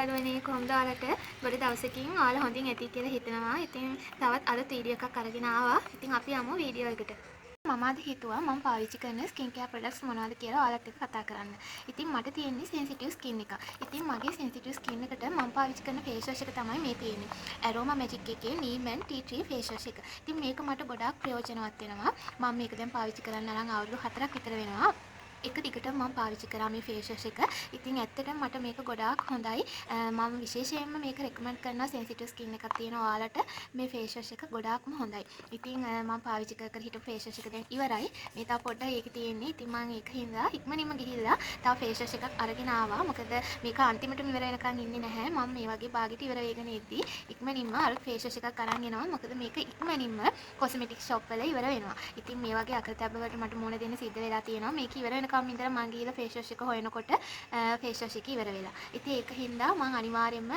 යාළුවනේ, කොහොමද ඔයාලට? ගොඩ දවසකින් ඔයාලා හොඳින් ඇති කියලා හිතනවා. ඉතින් තවත් අලුත් වීඩියෝ එකක් අරගෙන ආවා. ඉතින් අපි යමු වීඩියෝ එකට. මම අද හිතුවා මම පාවිච්චි කරන ස්කින් කෙයාර් ප්‍රොඩක්ට්ස් මොනවද කියලා ඔයාලත් එක්ක කතා කරන්න. ඉතින් මට තියෙන්නේ සෙන්සිටිව් ස්කින් එකක්. ඉතින් මගේ සෙන්සිටිව් ස්කින් එකට මම පාවිච්චි කරන ෆේස් වොෂ් එක තමයි මේ තියෙන්නේ. Aroma Magic එකේ Neem and Tea Tree face wash එක. ඉතින් මේක මට ගොඩාක් ප්‍රයෝජනවත් වෙනවා. මම මේක දැන් පාවිච්චි කරන්න අරන් අවුරුදු 4ක් විතර වෙනවා. එක දිගටම මම පාවිච්චි කරා මේ ෆේස් වොෂ් එක. ඉතින් ඇත්තටම මට මේක ගොඩාක් හොඳයි. මම විශේෂයෙන්ම මේක රෙකමන්ඩ් කරනවා සෙන්සිටිව් ස්කින් එකක් තියෙන ඔයාලට මේ ෆේස් වොෂ් එක ගොඩාක්ම හොඳයි. ඉතින් මම පාවිච්චි කර කර හිටපු ෆේස් වොෂ් එක දැන් ඉවරයි. මේ තව පොඩ්ඩක් ඒකේ තියෙන්නේ. ඉතින් මම ඒක හින්දා ඉක්මනින්ම ගිහිල්ලා තව ෆේස් වොෂ් එකක් අරගෙන ආවා. මොකද මේක අන්තිමටම ඉවර වෙනකන් ඉන්නේ නැහැ. මම මේ වගේ බාගෙට ඉවර වෙගෙන ඉද්දි ඉක්මනින්ම අලුත් ෆේස් වොෂ් එකක් අරන් එනවා. මොකද මේක ඉක්මනින්ම කොස්මෙටික් ෂොප් වල ඉවර වෙනවා. ඉතින් මේ වගේ අකරතැබ්බ වලට මට මුහුණ දෙන්න සිද්ධ වෙලා තියෙනවා. මේක ඉවර වෙනකම් ඉඳලා මං ගිහිල්ලා ෆේස් වොෂ් එක හොයනකොට ෆේස් වොෂ් එක ඉවර වෙලා. ඉතින් ඒක හින්දා මං අනිවාර්යයෙන්ම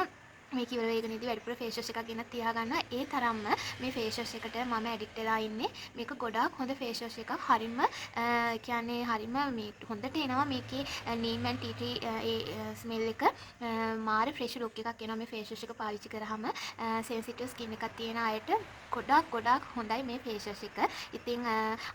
මේක ඉවර වෙගෙන ඉදි වැඩිපුර ෆේස් වොෂ් එකක් ගෙනත් තියාගන්නවා. ඒ තරම්ම මේ ෆේස් වොෂ් එකට මම ඇඩික්ට් වෙලා ඉන්නේ. මේක ගොඩාක් හොඳ ෆේස් වොෂ් එකක්. හරිම කියන්නේ හරිම මේ හොඳට එනවා මේකේ නීම් ඇන්ඩ් ටී ට්‍රී ඒ ස්මෙල් එක. මාර ෆ්‍රෙෂ් ලුක් එකක් එනවා මේ ෆේස් වොෂ් එක පාවිච්චි කරාම. සෙන්සිටිව් ස්කින් එකක් තියෙන අයට ගොඩාක් ගොඩාක් හොඳයි මේ ෆේස් වොෂ් එක. ඉතින්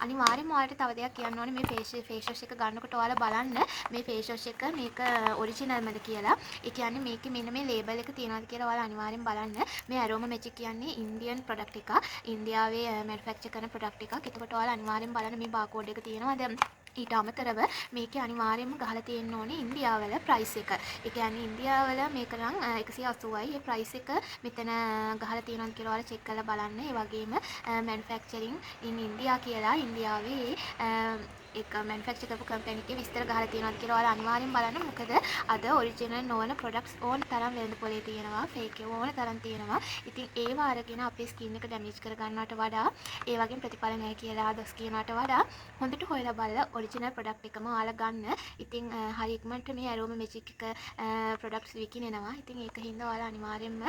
අනිවාර්යයෙන්ම ඔයාලට තව දෙයක් කියන්න ඕනේ, මේ ෆේස් වොෂ් එක ගන්නකොට ඔයාලා බලන්න මේ ෆේස් වොෂ් එක මේක ඔරිජිනල්මද කියලා. ඒ කියන්නේ මේකේ මෙන්න මේ ලේබල් එක තියෙනවද කියලා ඔයාලා අනිවාර්යෙන් බලන්න. මේ ඇරෝමා මැජික් කියන්නේ ඉන්දියන් ප්‍රොඩක්ට් එකක්. ඉන්දියාවේ මැනුෆැක්චර් කරන ප්‍රොඩක්ට් එකක්. එතකොට ඔයාලා අනිවාර්යෙන් බලන්න මේ බාකෝඩ් එක තියෙනවද? ඊට අමතරව මේකේ අනිවාර්යයෙන්ම ගහලා තියෙන්න ඕනේ ඉන්දියාවල ප්‍රයිස් එක. ඒ කියන්නේ ඉන්දියාවල මේක නම් 180යි. ඒ ප්‍රයිස් එක මෙතන ගහලා තියෙනවද කියලා ඔයාලා චෙක් කරලා බලන්න. ඒ වගේම මැනුෆැක්චරින් ඉන් ඉන්දියා කියලා ඉන්දියාවේ ඒක මැනුෆැක්චර් කරපු කම්පැනි එකේ විස්තර ගහලා තියෙනවද කියලා ඔයාලා අනිවාර්යෙන් බලන්න. මොකද අද ඔරිජිනල් නොවන ප්‍රොඩක්ට්ස් ඕන තරම් වෙළඳ පොලේ තියෙනවා. ෆේක් ඒවා ඕන තරම් තියෙනවා. ඉතින් ඒවා අරගෙන අපේ ස්කින් එක ඩැමේජ් කරගන්නවට වඩා, ඒ වගේම ප්‍රතිඵල නැහැ කියලා දොස් කියනවට වඩා, හොඳට හොයලා බලලා ඔරිජිනල් ප්‍රොඩක්ට් එකම ඔයාලා ගන්න. ඉතින් හරි ඉක්මනට මේ ඇරෝමා මැජික් එක ප්‍රොඩක්ට්ස් විකිනෙනවා. ඉතින් ඒක හින්දා ඔයාලා අනිවාර්යෙන්ම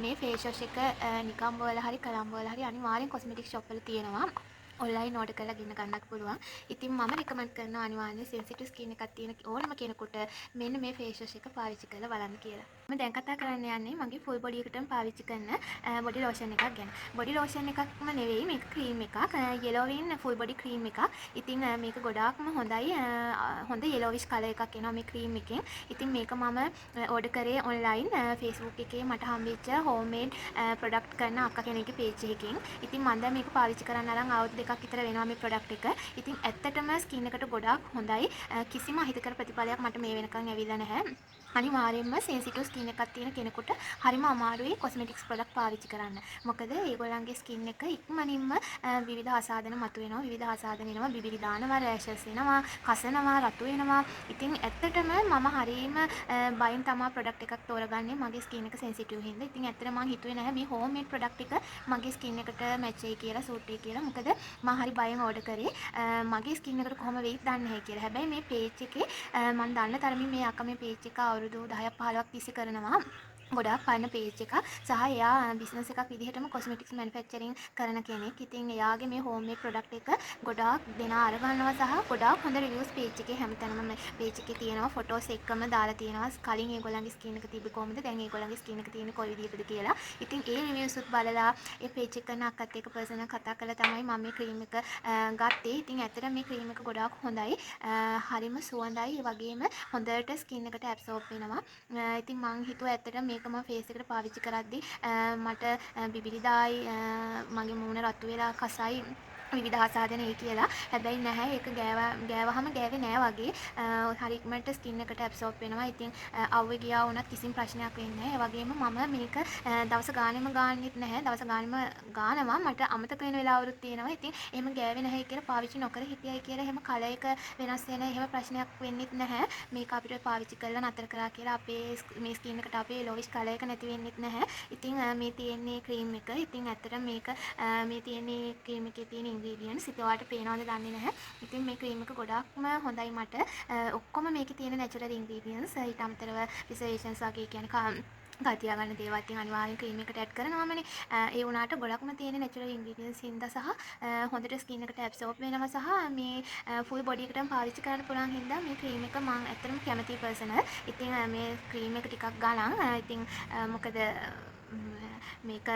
මේ ෆේස් වොෂ් එක නිකම්බෝ වල හරි කොලම්බෝ වල හරි අනිවාර්යෙන් කොස්මෙටික් ෂොප් වල තියෙනවා. ඔන්ලයින් ඕඩර් කරලා ගෙන්න ගන්නත් පුළුවන්. ඉතින් මම රෙකමන්ඩ් කරනවා අනිවාර්යෙන් සෙන්සිටිව් ස්කින් එකක් තියෙන ඕනම කෙනෙකුට මෙන්න මේ ෆේස් වොෂ් එක පාවිච්චි කරලා බලන්න කියලා. මම දැන් කතා කරන්න යන්නේ මගේ ෆුල් බොඩි එකටම පාවිච්චි කරන බොඩි ලෝෂන් එකක් ගැන. බොඩි ලෝෂන් එකක්ම නෙවෙයි, මේක ක්‍රීම් එකක්. යෙලෝවින් ෆුල් බොඩි ක්‍රීම් එකක්. ඉතින් මේක ගොඩාක්ම හොඳයි. හොඳ යෙලෝවිෂ් කලර් එකක් එනවා මේ ක්‍රීම් එකෙන්. ඉතින් මේක මම ඕඩර් කරේ ඔන්ලයින් Facebook එකේ මට හම්බෙච්ච හෝම්මේඩ් ප්‍රොඩක්ට් කරන අක්කා කෙනෙක්ගේ පේජ් එකකින්. ඉතින් මම දැන් මේක පාවිච්චි කරන්න අරන් අවුරුදු 2ක් විතර වෙනවා මේ ප්‍රොඩක්ට් එක. ඉතින් ඇත්තටම ස්කින් එකට ගොඩාක් හොඳයි. කිසිම අහිතකර ප්‍රතිඵලයක් මට මේ වෙනකන් ඇවිල්ලා නැහැ. අනිවාර්යයෙන්ම සෙන්සිටිව් ස්කින් එකක් තියෙන කෙනෙකුට හරිම අමාරුයි කොස්මෙටික්ස් ප්‍රොඩක්ට් පාවිච්චි කරන්න. මොකද ඒගොල්ලන්ගේ ස්කින් එක ඉක්මනින්ම විවිධ ආසාදන මතුවෙනවා, විවිධ ආසාදන එනවා, බිබිලි දානවා, රෑෂස් එනවා, කසනවා, රතු වෙනවා. ඉතින් ඇත්තටම මම හරීම බයෙන් තමා ප්‍රොඩක්ට් එකක් තෝරගන්නේ මගේ ස්කින් එක සෙන්සිටිව් හින්දා. ඉතින් ඇත්තටම මං හිතුවේ නැහැ මේ හෝම්මේඩ් ප්‍රොඩක්ට් එක මගේ ස්කින් එකට මැච් වෙයි කියලා, සූට් වෙයි කියලා. මොකද මං හරි බයෙන් ඕඩර් කරේ. මගේ ස්කින් එකට කොහොම වෙයිද දන්නේ නැහැ කියලා. හැබැයි මේ පේජ් එකේ මං දන්න තරමින් මේ අක්කා මේ පේජ් එක අවුරුදු 10ක් 15ක් තිස්සේ කරනවා. ගොඩාක් පරණ පේජ් එකක් සහ එයා බිස්නස් එකක් විදිහටම කොස්මෙටික්ස් මැනුෆැක්චරින් කරන කෙනෙක්. ඉතින් එයාගේ මේ හෝම්මේඩ් ප්‍රොඩක්ට් එක ගොඩාක් දෙනා අරගන්නවා සහ ගොඩාක් හොඳ රිවිව්ස් පේජ් එකේ හැමතැනම මේ පේජ් එකේ තියෙනවා. ෆොටෝස් එක්කම දාලා තියෙනවා. කලින් ඒගොල්ලන්ගේ ස්කින් එක තිබ්බේ කොහොමද, දැන් ඒගොල්ලන්ගේ ස්කින් එක තියෙන්නේ කොයි විදිහටද කියලා. ඉතින් ඒ රිවිව්ස් උත් බලලා ඒ පේජ් එක කරන අක්කත් එක්ක පර්සනල් කතා කරලා තමයි මම මේ ක්‍රීම් එක ගත්තේ. ඉතින් ඇත්තටම මේ ක්‍රීම් එක ගොඩාක් හොඳයි. හරිම සුවඳයි. ඒ වගේම හොඳට ස්කින් එකට ඇබ්සෝබ් වෙනවා. ඉතින් මං හිතුවා ඇත්තටම මේක මම ෆේස් එකට පාවිච්චි කරද්දි මට බිබිලි දායි, මගේ මූණ රතු වෙලා කසයි, විවිධ ආසාදන එයි කියලා. හැබැයි නැහැ, ඒක ගෑවහම ගෑවේ නෑ වගේ. හරි ඉක්මනට ස්කින් එකට ඇබ්සෝබ් වෙනවා. ඉතින් අවුවේ ගියා වුණත් කිසිම ප්‍රශ්නයක් වෙන්නේ නෑ. ඒ වගේම මම මේක දවස ගානෙම ගාන්නෙත් නැහැ. දවස ගානෙම ගානවා. මට අමතක වෙන වෙලාවලුත් තියෙනවා. ඉතින් එහෙම ගෑවේ නැහැ කියලා පාවිච්චි නොකර හිටියයි කියලා එහෙම කලර් එක වෙනස් වෙන එහෙම ප්‍රශ්නයක් වෙන්නෙත් නැහැ. මේක අපිට පාවිච්චි කරලා නතර කරා කියලා අපේ මේ ස්කින් එකට අපේ යෙලෝවිෂ් කලර් එක නැති වෙන්නෙත් නැහැ. ඉතින් මේ තියෙන්නේ ක්‍රීම් එක. ඉතින් ඇත්තටම මේක මේ තියෙන්නේ ක්‍රීම් එකේ තියෙන ඉන්ග්‍රීඩියන්ට්ස්. ඉතින් ඔයාලට පේනවද දන්නේ නැහැ. ඉතින් මේ ක්‍රීම් එක ගොඩාක්ම හොඳයි මට. ඔක්කොම මේකේ තියෙන නැචරල් ඉන්ග්‍රීඩියන්ට්ස්. ඊට අමතරව ප්‍රිසර්වේෂන්ස් වගේ කියන්නේ කල් තියාගන්න දේවල් ඉතින් අනිවාර්යෙන් ක්‍රීම් එකට ඇඩ් කරනවාමනේ. ඒ වුණාට ගොඩක්ම තියෙන නැචරල් ඉන්ග්‍රීඩියන්ට්ස් හින්දා සහ හොඳට ස්කින් එකට ඇබ්සෝබ් වෙනවා සහ මේ ෆුල් බොඩි එකටම පාවිච්චි කරන්න පුළුවන් හින්දා මේ ක්‍රීම් එක මං ඇත්තටම කැමතියි පර්සනල්. ඉතින් මේ ක්‍රීම් එක ටිකක් ගණන්. ඉතින් මොකද මේක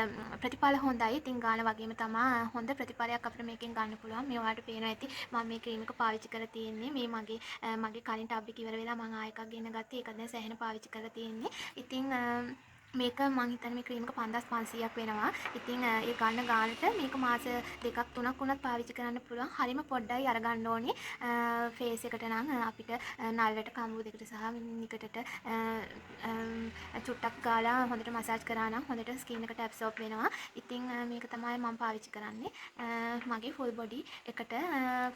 ප්‍රතිඵල හොඳයි. ඉතින් ගාන වගේම තමා හොඳ ප්‍රතිඵලයක් අපිට මේකෙන් ගන්න පුළුවන්. මේ ඔයාලට පේනවා ඇති මම මේ ක්‍රීම් එක පාවිච්චි කරලා තියෙන්නේ. මේ මගේ මගේ කලින් ටබ් එක ඉවර වෙලා මං ආයෙ එකක් ගෙන ගත්තේ. ඒකත් දැන් සෑහෙන පාවිච්චි කරලා තියෙන්නේ. ඉතින් මේක මං හිතන්නේ මේ ක්‍රීම් එක 5500ක් වෙනවා. ඉතින් ඒ ගන්න ගානට මේක මාස දෙකක් තුනක් වුණත් පාවිච්චි කරන්න පුළුවන්. හරිම පොඩ්ඩයි අරගන්න ඕනේ. ෆේස් එකට නම් අපිට නල්ලට, කඹු දෙකට සහ නිකටට චුට්ටක් ගාලා හොඳට මසාජ් කරා නම් හොඳට ස්කින් එකට ඇබ්සෝබ් වෙනවා. ඉතින් මේක තමයි මම පාවිච්චි කරන්නේ. මගේ ෆුල් බොඩි එකට,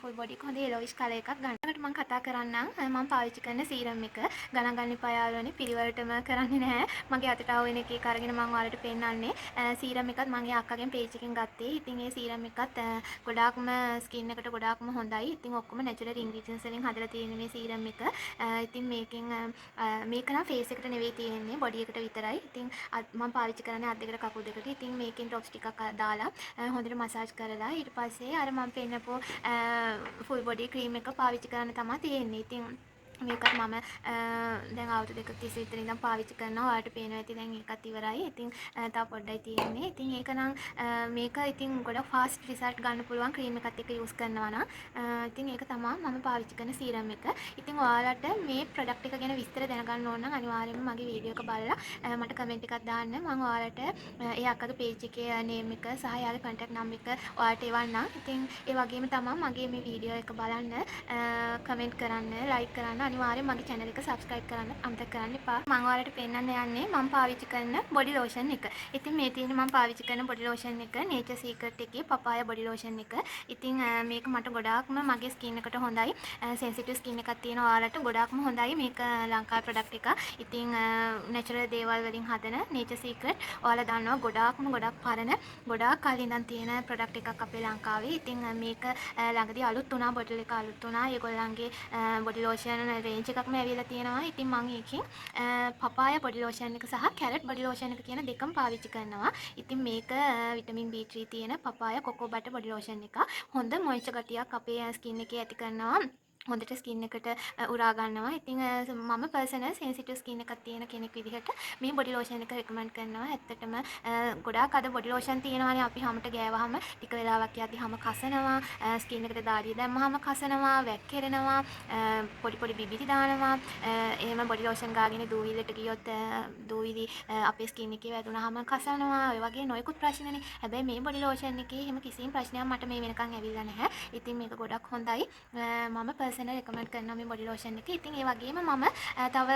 ෆුල් බොඩි එක හොඳ යෙලෝයිෂ් කලර් එකක් ගන්න. ඊළඟට මම කතා කරන්නම් මම පාවිච්චි කරන සීරම් එක. ගණන් ගන්න එපා යාළුවනේ, පිළිවෙලටම කරන්නේ නැහැ. මගේ අතට ආව වෙන එක එක අරගෙන මම ඔයාලට පෙන්නන්නේ. සීරම් එකත් මගේ අක්කගෙන් පේජ් එකෙන් ගත්තේ. ඉතින් ඒ සීරම් එකත් ගොඩාක්ම ස්කින් එකට ගොඩාක්ම හොඳයි. ඉතින් ඔක්කොම නැචරල් ඉන්ග්‍රීඩියන්ට්ස් වලින් හදලා තියෙන මේ සීරම් එක. ඉතින් මේකෙන් මේක නම් ෆේස් එකට නෙවෙයි තියෙන්නේ, බොඩි එකට විතරයි. ඉතින් මම පාවිච්චි කරන්නේ අත් දෙකට කකුල් දෙකට. ඉතින් මේකෙන් ඩ්‍රොප්ස් ටිකක් දාලා හොඳට මසාජ් කරලා ඊට පස්සේ අර මම පෙන්නපු ෆුල් බොඩි ක්‍රීම් එක පාවිච්චි කරන්න තමයි තියෙන්නේ. ඉතින් මේකත් මම දැන් අවුරුදු දෙකක් තිස්සේ විතර ඉඳන් පාවිච්චි කරනවා. ඔයාලට පේනවා ඇති දැන් ඒකත් ඉවරයි. ඉතින් තව පොඩ්ඩයි තියෙන්නේ. ඉතින් ඒක නම් මේක ඉතින් ගොඩක් ෆාස්ට් රිසල්ට් ගන්න පුළුවන් ක්‍රීම් එකත් එක්ක යූස් කරනවා නම්. ඉතින් ඒක තමයි මම පාවිච්චි කරන සීරම් එක. ඉතින් ඔයාලට මේ ප්‍රොඩක්ට් එක ගැන විස්තර දැනගන්න ඕන නම් අනිවාර්යයෙන්ම මගේ වීඩියෝ එක බලලා මට කමෙන්ට් එකක් දාන්න. මම ඔයාලට ඒ අක්කගේ පේජ් එකේ නේම් එක සහ එයාගේ කන්ටැක්ට් නම්බර් එක ඔයාලට එවන්නම්. ඉතින් ඒ වගේම තමයි මගේ මේ වීඩියෝ එක බලන්න, කමෙන්ට් කරන්න, ලයික් කරන්න, අනිවාර්යෙන් මගේ channel එක subscribe කරන්න අමතක කරන්න එපා. මම ඔයාලට පෙන්වන්න යන්නේ මම පාවිච්චි කරන බොඩි ලෝෂන් එක. ඉතින් මේ තියෙන්නේ මම පාවිච්චි කරන බොඩි ලෝෂන් එක, Nature Secret එකේ පපායා බොඩි ලෝෂන් එක. ඉතින් මේක මට ගොඩාක්ම මගේ ස්කින් එකට හොඳයි. සෙන්සිටිව් ස්කින් එකක් තියෙන ඔයාලට ගොඩාක්ම හොඳයි මේක. ලංකාවේ ප්‍රොඩක්ට් එක. ඉතින් නැචරල් දේවල් වලින් හදන Nature Secret ඔයාලා දන්නවා ගොඩාක්ම ගොඩක් පරණ, ගොඩාක් කලින් ඉඳන් තියෙන ප්‍රොඩක්ට් එකක් අපේ ලංකාවේ. ඉතින් මේක ළඟදී අලුත් වුණා, බොටල් එක අලුත් වුණා. ඒගොල්ලන්ගේ බොඩි ලෝෂන් රේන්ජ් එකක්ම ඇවිල්ලා තියෙනවා. ඉතින් මං ඒකෙන් පපායා බොඩි ලෝෂන් එක සහ කැරට් බොඩි ලෝෂන් එක කියන දෙකම පාවිච්චි කරනවා. ඉතින් මේක විටමින් B3 තියෙන පපායා කොකෝ බටර් බොඩි ලෝෂන් එක. හොඳ මොයිස්චර් ගතියක් අපේ ස්කින් එකේ ඇති කරනවා. හොඳට ස්කින් එකට උරා ගන්නවා. ඉතින් මම පර්සනල් සෙන්සිටිව් ස්කින් එකක් තියෙන කෙනෙක් විදිහට මේ බොඩි ලෝෂන් එක රෙකමන්ඩ් කරනවා. ඇත්තටම ගොඩාක් අද බොඩි ලෝෂන් තියෙනවානේ, අපි හමට ගෑවහම ටික වෙලාවක් යද්දි හම කසනවා, ස්කින් එකට දාඩිය දැම්මහම කසනවා, වැක්කිරෙනවා, පොඩි පොඩි බිබිලි දානවා. එහෙම බොඩි ලෝෂන් ගාගෙන දූවිල්ලට ගියොත් දූවිලි අපේ ස්කින් එකේ වැදුනහම කසනවා. ඔය වගේ නොයෙකුත් ප්‍රශ්නනේ. හැබැයි මේ බොඩි ලෝෂන් එකේ එහෙම කිසිම ප්‍රශ්නයක් මට මේ වෙනකන් ඇවිල්ලා නැහැ. ඉතින් මේක ගොඩක් හොඳයි. මම පර්සනල් රෙකමන්ඩ් කරනවා මේ බොඩි ලෝෂන් එක. ඉතින් ඒ වගේම මම තව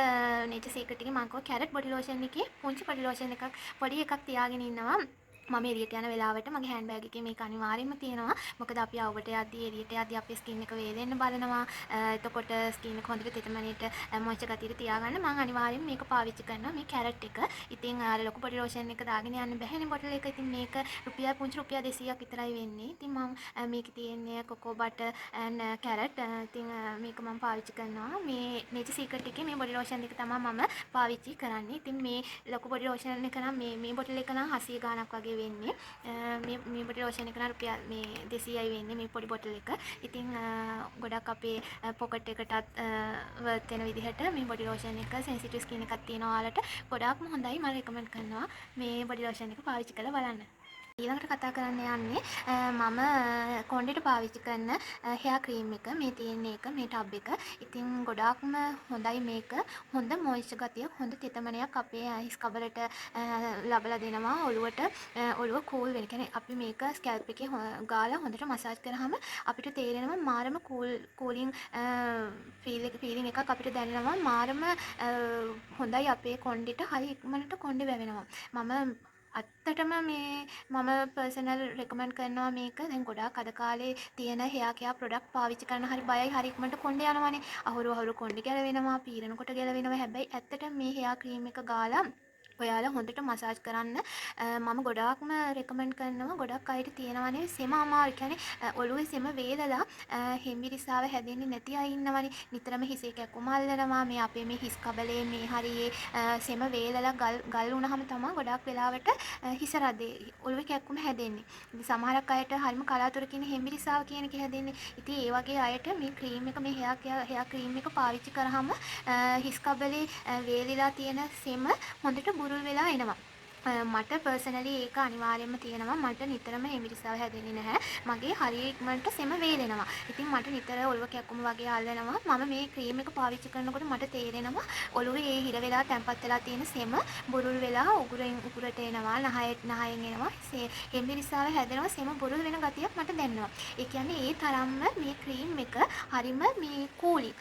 නේචර් සීක්‍රට් එකේ මං කිව්වා කැරට් බොඩි ලෝෂන් එකේ පුංචි බොඩි ලෝෂන් එකක්, පොඩි එකක් තියාගෙන ඉන්නවා. මම එළියට යන වෙලාවට මගේ හෑන්ඩ් බෑග් එකේ මේක අනිවාර්යයෙන්ම තියෙනවා. මොකද අපි අවුවට යද්දී, එළියට යද්දී අපේ ස්කින් එක වේලෙන්න බලනවා. එතකොට ස්කින් එක හොඳට තෙතමනේට, මොයිස්චර් ගතියට තියාගන්න මං අනිවාර්යයෙන්ම මේක පාවිච්චි කරනවා, මේ කැරට් එක. ඉතින් අර ලොකු බොඩි ලෝෂන් එක දාගෙන යන්න බැහැනේ බොටල් එක. ඉතින් මේක රුපියල් පුංචි රුපියල් 200ක් විතරයි වෙන්නේ. ඉතින් මං මේකේ තියෙන්නේ කොකෝ බටර් ඇන්ඩ් කැරට්. ඉතින් මේක මං පාවිච්චි කරනවා. මේ නේචර් සීක්‍රට් එකේ මේ බොඩි ලෝෂන් එක තමයි මම පාවිච්චි කරන්නේ. ඉතින් මේ ලොකු බොඩි ලෝෂන් එක නම් මේ මේ බොටල් එක නම් 700 ගාණක් වගේ වෙන්නේ. මේ මේ බොඩි ලෝෂන් එක නම් රුපියල් මේ 200යි වෙන්නේ මේ පොඩි බොටල් එක. ඉතින් ගොඩක් අපේ පොකට් එකටත් වර්ත් වෙන විදිහට මේ බොඩි ලෝෂන් එක සෙන්සිටිව් ස්කින් එකක් තියෙන ඔයාලට ගොඩාක්ම හොඳයි. මම රෙකමන්ඩ් කරනවා මේ බොඩි ලෝෂන් එක පාවිච්චි කරලා බලන්න. ඊළඟට කතා කරන්න යන්නේ මම කොණ්ඩෙට පාවිච්චි කරන හෙයා ක්‍රීම් එක. මේ තියෙන එක, මේ ටබ් එක. ඉතින් ගොඩාක්ම හොඳයි මේක. හොඳ මොයිස්චර් ගතියක්, හොඳ තෙතමනයක් අපේ හිස් කබලට ලබලා දෙනවා. ඔළුවට ඔළුව කූල් වෙන. කියන්නේ අපි මේක ස්කැල්ප් එකේ ගාලා හොඳට මසාජ් කරාම අපිට තේරෙනවා මාරම කූලින් ෆීල් එක, ෆීලිං එකක් අපිට දැනෙනවා. මාරම හොඳයි අපේ කොණ්ඩෙට. හරි ඉක්මනට කොණ්ඩේ වැවෙනවා. මම ඇත්තටම මේ මම පර්සනල් රෙකමන්ඩ් කරනවා මේක. දැන් ගොඩාක් අද කාලේ තියෙන හෙයා කෙයා ප්‍රොඩක්ට් පාවිච්චි කරන්න හරි බයයි. හරි ඉක්මනට කොණ්ඩේ යනවනේ. අහුරු අහුරු කොණ්ඩේ ගැලවෙනවා, පීරනකොට ගැලවෙනවා. හැබැයි ඇත්තටම මේ හෙයා ක්‍රීම් එක ගාලා ඔයාලා හොඳට මසාජ් කරන්න. මම ගොඩාක්ම රෙකමන්ඩ් කරනවා, ගොඩක් අයට තියෙනවනේ සෙම අමාරු. කියන්නේ ඔළුවේ සෙම වේලලා හෙම්බිරිස්සාව හැදෙන්නේ නැති අය ඉන්නවනේ. නිතරම හිසේ කැක්කුම අල්ලනවා. මේ අපේ මේ හිස් කබලේ මේ හරියේ සෙම වේලලා ගල් ගල් වුණාම තමයි ගොඩාක් වෙලාවට හිස රදේ, ඔළුවේ කැක්කුම හැදෙන්නේ. ඉතින් සමහරක් අයට හරිම කලාතුරකින් හෙම්බිරිස්සාව කියන එක හැදෙන්නේ. ඉතින් ඒ වගේ අයට මේ ක්‍රීම් එක, මේ හෙයා ක්‍රීම් එක පාවිච්චි කරාම හිස් කබලේ වේලිලා තියෙන සෙම හොඳට බුරුල් වෙලා එනවා. මට පර්සනලි ඒක අනිවාර්යයෙන්ම තියෙනවා. මට නිතරම හෙම්බිරිස්සාව හැදෙන්නේ නැහැ. මගේ හරි ඉක්මනට සෙම වේලෙනවා. ඉතින් මට නිතර ඔළුව කැක්කුම වගේ අල්ලනවා. මම මේ ක්‍රීම් එක පාවිච්චි කරනකොට මට තේරෙනවා ඔළුවේ ඒ හිර වෙලා තැම්පත් වෙලා තියෙන සෙම බුරුල් වෙලා උගුරෙන් උගුරට එනවා, නහයෙන් එනවා. හෙම්බිරිස්සාව හැදෙනවා, සෙම බුරුල් වෙන ගතියක් මට දැනෙනවා. ඒ කියන්නේ ඒ තරම්ම මේ ක්‍රීම් එක හරිම මේ කූලින්,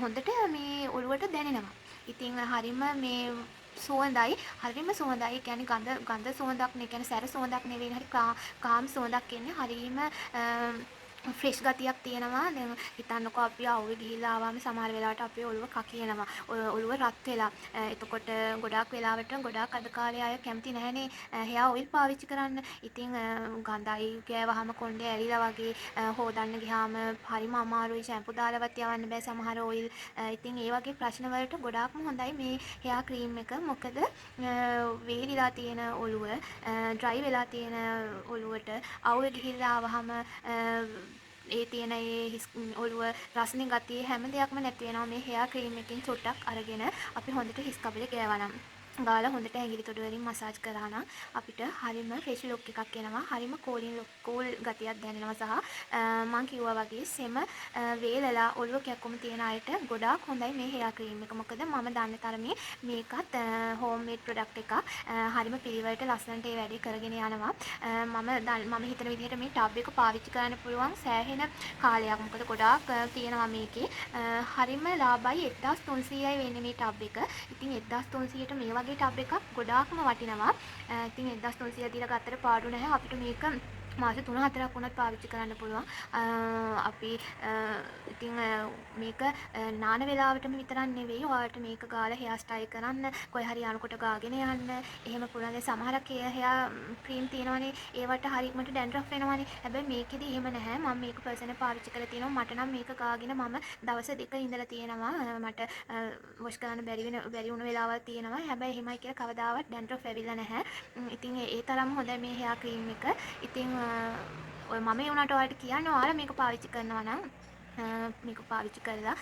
හොඳට මේ ඔළුවට දැනෙනවා. ඉතින් හරිම මේ සුවඳයි, හරිම සුවඳයි. ඒ කියන්නේ ගඳ ගඳ සුවඳක් නේ, කියන්නේ සැර සුවඳක් නෙවෙයි, හරි කාම් සුවඳක් එන්නේ. හරිම ෆ්‍රෙෂ් ගතියක් තියෙනවා. දැන් හිතන්නකෝ අපි අවුවේ ගිහිල්ලා ආවම සමහර වෙලාවට අපේ ඔළුව කකියනවා. ඔළුව රත් වෙලා. එතකොට ගොඩාක් වෙලාවට ගොඩාක් අද කාලේ අය කැමති නැහනේ හෙයා ඔයිල් පාවිච්චි කරන්න. ඉතින් ගඳයි, ගෑවහම කොණ්ඩේ ඇලිලා වගේ, හෝදන්න ගියාම හරිම අමාරුයි, ෂැම්පු දාලවත් යවන්න බෑ සමහර ඔයිල්. ඉතින් ඒ වගේ ප්‍රශ්න වලට ගොඩාක්ම හොඳයි මේ හෙයා ක්‍රීම් එක. මොකද වේලිලා තියෙන ඔළුව, ඩ්‍රයි වෙලා තියෙන ඔළුවට අවුවේ ගිහිල්ලා ආවහම ඒ තියෙන ඒ හිස් ඔළුව රස්නේ ගතිය හැම දෙයක්ම නැති වෙනවා මේ හෙයා ක්‍රීම් එකෙන් චුට්ටක් අරගෙන අපි හොඳට හිස් කබලේ ගෑවා නම්. ගාලා හොඳට ඇඟිලි තුඩු වලින් මසාජ් කරා නම් අපිට හරිම ෆ්‍රෙෂ් ලුක් එකක් එනවා. හරිම කූලින් ලුක්, කූල් ගතියක් දැනෙනවා සහ මං කිව්වා වගේ සෙම වේලලා ඔළුව කැක්කුම තියෙන අයට ගොඩාක් හොඳයි මේ හෙයා ක්‍රීම් එක. මොකද මම දන්න තරමින් මේකත් හෝම් මේඩ් ප්‍රොඩක්ට් එකක්. හරිම පිළිවෙලට ලස්සනට ඒ වැඩේ කරගෙන යනවා. මම හිතන විදිහට මේ ටබ් එක පාවිච්චි කරන්න පුළුවන් සෑහෙන කාලයක්. මොකද ගොඩාක් තියෙනවා මේකේ. හරිම ලාභයි, 1300යි වෙන්නේ මේ ටබ් එක. ඉතින් 1300ට මේ වගේ ටබ් එකක් ගොඩාක්ම වටිනවා. ඉතින් 1300 දීලා ගත්තට පාඩු නැහැ. අපිට මේක මාස 3-4ක් වුණත් පාවිච්චි කරන්න පුළුවන්. අපි ඉතින් මේක නාන වෙලාවටම විතරක් නෙවෙයි, ඔයාලට මේක ගාලා හෙයා ස්ටයිල් කරන්න, කොහේ හරි යනකොට ගාගෙන යන්න එහෙම පුළුවන්. දැන් සමහරක් හෙයා ක්‍රීම් තියෙනවනේ, ඒවට හරි ඉක්මනට ඩැන්ඩ්‍රෆ් වෙනවනේ. හැබැයි මේකෙදි එහෙම නැහැ. මම මේක පර්සනල් පාවිච්චි කරලා තියෙනවා. මට නම් මේක ගාගෙන මම දවස් දෙක ඉඳලා තියෙනවා. මට වොෂ් කරන්න බැරි වුණ වෙලාවල් තියෙනවා. හැබැයි එහෙමයි කියලා කවදාවත් ඩැන්ඩ්‍රෆ් ඇවිල්ලා නැහැ. ඉතින් ඒ තරම් හොඳයි මේ හෙයා ක්‍රීම් එක. ඉතින් ඔය මම ඒ වුණාට ඔයාලට කියන්න, ඔයාලා මේක පාවිච්චි කරනවා නම් මේක පාවිච්චි කරලා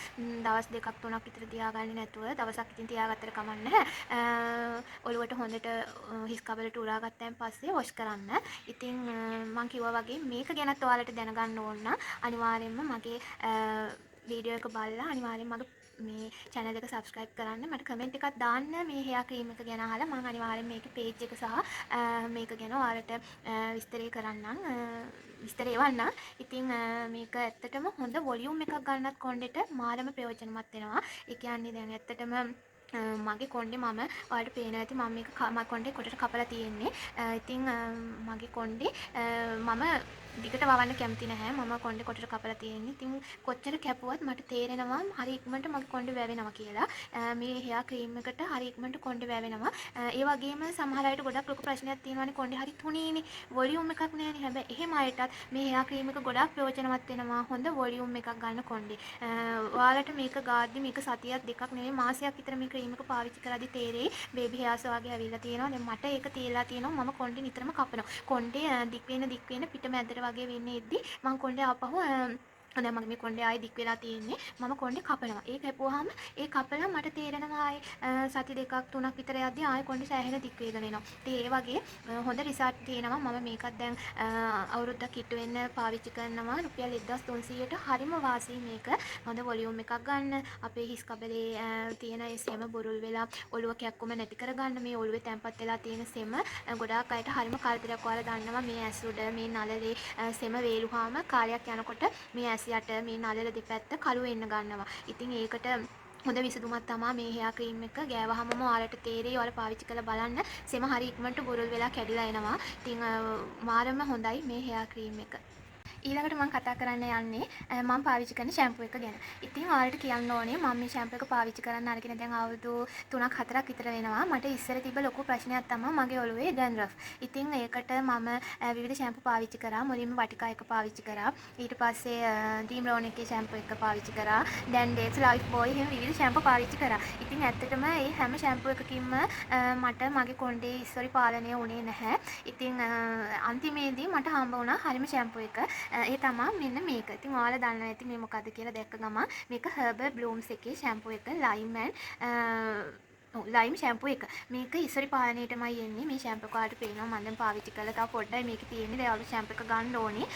දවස් දෙකක් තුනක් විතර තියාගන්නේ නැතුව, දවසක් ඉතින් තියාගත්තට කමක් නැහැ. ඔළුවට හොඳට හිස් කබලට උරා ගත්තයින් පස්සේ වොෂ් කරන්න. ඉතින් මං කිව්වා වගේ මේක ගැනත් ඔයාලට දැනගන්න ඕන නම් අනිවාර්යයෙන්ම මගේ වීඩියෝ එක බලලා අනිවාර්යයෙන්ම මගේ මේ channel එක subscribe කරන්න. මට කමෙන්ට් එකක් දාන්න මේ හෙයා ක්‍රීම් එක ගැන අහලා. මං අනිවාර්යයෙන් මේකේ පේජ් එක සහ මේක ගැන ඔයාලට විස්තරේ කරන්නම්, විස්තර එවන්නම්. ඉතින් මේක ඇත්තටම හොඳ වොලියුම් එකක් ගන්නත් කොණ්ඩෙට මාරම ප්‍රයෝජනවත් වෙනවා. ඒ කියන්නේ දැන් ඇත්තටම මගේ කොණ්ඩේ මම ඔයාලට පේනවා ඇති, මම මේක මගේ කොණ්ඩේ කොටට කපලා තියෙන්නේ. ඉතින් මගේ කොණ්ඩේ මම දිගට වවන්න කැමති නැහැ. මම කොණ්ඩේ කොටට කපලා තියෙන්නේ. ඉතින් කොච්චර කැපුවත් මට තේරෙනවා හරි ඉක්මනට මගේ කොණ්ඩේ වැවෙනවා කියලා. මේ හෙයා ක්‍රීම් එකට හරි ඉක්මනට කොණ්ඩේ වැවෙනවා. ඒ වගේම සමහර අයට ගොඩක් ලොකු ප්‍රශ්නයක් තියෙනවානේ, කොණ්ඩේ හරි තුනීනේ, වොලියුම් එකක් නැහැනේ. හැබැයි එහෙම අයටත් මේ හෙයා ක්‍රීම් එක ගොඩාක් ප්‍රයෝජනවත් වෙනවා හොඳ වොලියුම් එකක් ගන්න කොණ්ඩේ. ඔයාලට මේක ගාද්දි මේක සතියක් දෙකක් නෙවෙයි, මාසයක් විතර මේ ක්‍රීම් එක පාවිච්චි කරද්දි තේරෙයි බේබි හෙයාර්ස් වගේ ඇවිල්ලා තියෙනවා. දැන් මට ඒක තේරලා තියෙනවා. මම කොණ්ඩේ නිතරම කපනවා. කොණ්ඩේ දික් වෙන දික් වෙන පිට මැදට වගේ වෙන්නේ එද්දි මං කොණ්ඩේ ආපහු, දැන් මගේ මේ කොණ්ඩේ ආයේ දික් වෙලා තියෙන්නේ, මම කොණ්ඩේ කපනවා. ඒ කැපුවාම, ඒ කපලා මට තේරෙනවා ආයේ සති දෙකක් තුනක් විතර යද්දි ආයේ කොණ්ඩේ සෑහෙන දික් වෙගෙන එනවා. ඉතින් ඒ වගේ හොඳ රිසල්ට් තියෙනවා. මම මේකත් දැන් අවුරුද්දක් කිට්ටු වෙන්න පාවිච්චි කරනවා. රුපියල් 1300ට හරිම වාසියි මේක. හොඳ වොලියුම් එකක් ගන්න, අපේ හිස් කබලේ තියෙන ඒ සෙම බුරුල් වෙලා ඔළුව කැක්කුම නැති කරගන්න, මේ ඔළුවේ තැම්පත් වෙලා තියෙන සෙම ගොඩාක් අයට හරිම කරදරයක්. ඔයාලා දන්නවා මේ ඇස් උඩ මේ නළලේ සෙම වේලුවාම කාලයක් යනකොට මේ ඇස් යට මේ නළල දෙපැත්ත කළු වෙන්න ගන්නවා. ඉතින් ඒකට හොඳ විසඳුමක් තමා මේ හෙයා ක්‍රීම් එක. ගෑවහමම ඔයාලට තේරෙයි, ඔයාලා පාවිච්චි කරලා බලන්න. සෙම හරි ඉක්මනට බුරුල් වෙලා කැඩිලා එනවා. ඉතින් මාරම හොඳයි මේ හෙයා ක්‍රීම් එක. ඊළඟට මම කතා කරන්න යන්නේ මම පාවිච්චි කරන ෂැම්පූ එක ගැන. ඉතින් ඔයාලට කියන්න ඕනේ මම මේ ෂැම්පූ එක පාවිච්චි කරන්න අරගෙන දැන් අවුරුදු 3ක් 4ක් විතර වෙනවා. මට ඉස්සර තිබ්බ ලොකු ප්‍රශ්නයක් තමයි මගේ ඔළුවේ ඩැන්ඩ්‍රෆ්. ඉතින් ඒකට මම විවිධ ෂැම්පූ පාවිච්චි කරා. මුලින්ම වටිකා එක පාවිච්චි කරා. ඊට පස්සේ ඩ්‍රීම් ලෝන් එකේ ෂැම්පූ එක පාවිච්චි කරා. ඩැන්ඩෙක්ස්, ලයිෆ් බෝයි එහෙම විවිධ ෂැම්පූ පාවිච්චි කරා. ඉතින් ඇත්තටම ඒ හැම ෂැම්පූ එකකින්ම මට මගේ කොණ්ඩේ ඉස්සොරි පාලනය වුණේ නැහැ. ඉතින් අන්තිමේදී මට හම්බ වුණා හරිම ෂැම්පූ එක. ඒ තමා මෙන්න මේක. ඉතින් ඔයාලා දන්නවා ඇති මේ මොකද්ද කියලා දැක්ක ගමන්. මේක හර්බල් බ්ලූම්ස් එකේ ෂැම්පූ එක, ලයිම් ඇන්ඩ් ලයිම් ෂැම්පූ එක. මේක ඉස්සරි පාලනයටමයි එන්නේ. මේ ෂැම්පූ එක ඔයාලට පේනවා මම දැන් පාවිච්චි කරලා තව පොඩ්ඩයි මේකේ තියෙන්නේ. දැන් අලුත් ෂැම්පූ එක ගන්න ඕනේ.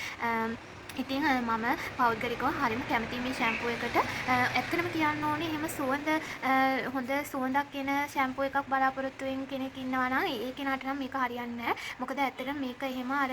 ඉතින් මම පෞද්ගලිකව හරිම කැමතියි මේ ෂැම්පූ එකට. ඇත්තටම කියන්න ඕනේ එහෙම සුවඳ හොඳ සුවඳක් එන ෂැම්පූ එකක් බලාපොරොත්තු වෙන කෙනෙක් ඉන්නවා නම් ඒ කෙනාට නම් මේක හරියන්නේ නැහැ. මොකද ඇත්තටම මේක එහෙම අර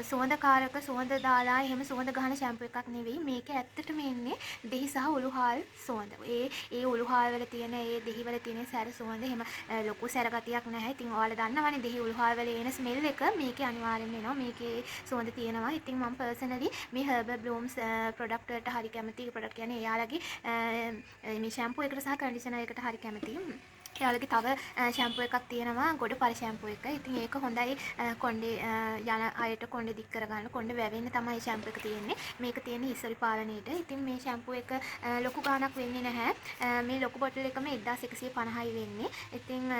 සුවඳකාරක සුවඳ දාලා එහෙම සුවඳ ගහන ෂැම්පූ එකක් නෙවෙයි. මේක ඇත්තටම එන්නේ දෙහි සහ උළුහාල් සුවඳ. ඒ ඒ උළුහාල් වල තියෙන ඒ දෙහි වල තියෙන සැර සුවඳ එහෙම ලොකු සැර ගතියක් නැහැ. ඉතින් ඔයාලා දන්නවනේ දෙහි උළුහාල් වල එන ස්මෙල් එක මේකේ අනිවාර්යෙන්ම එනවා. මේකේ සුවඳ තියෙනවා. ඉතින් මම පර්සනලි මේ හර්බල් බ්ලූම්ස් ප්‍රොඩක්ට් වලට හරි කැමතියි. ප්‍රොඩක්ට් කියන්නේ එයාලගේ මේ ෂැම්පූ එකට සහ කන්ඩිෂනර් එකට හරි කැමතියි. එයාලගේ තව ෂැම්පූ එකක් තියෙනවා ගොඩ පර ෂැම්පූ එක. ඉතින් ඒක හොඳයි කොණ්ඩේ යන අයට කොණ්ඩේ දික් කරගන්න, කොණ්ඩේ වැවෙන්න තමයි ෂැම්පූ එක තියෙන්නේ. මේක තියෙන්නේ හිස්සොරි පාලනයට. ඉතින් මේ ෂැම්පූ එක ලොකු ගාණක් වෙන්නේ නැහැ. මේ ලොකු බොටල් එකම 1150යි වෙන්නේ. ඉතින්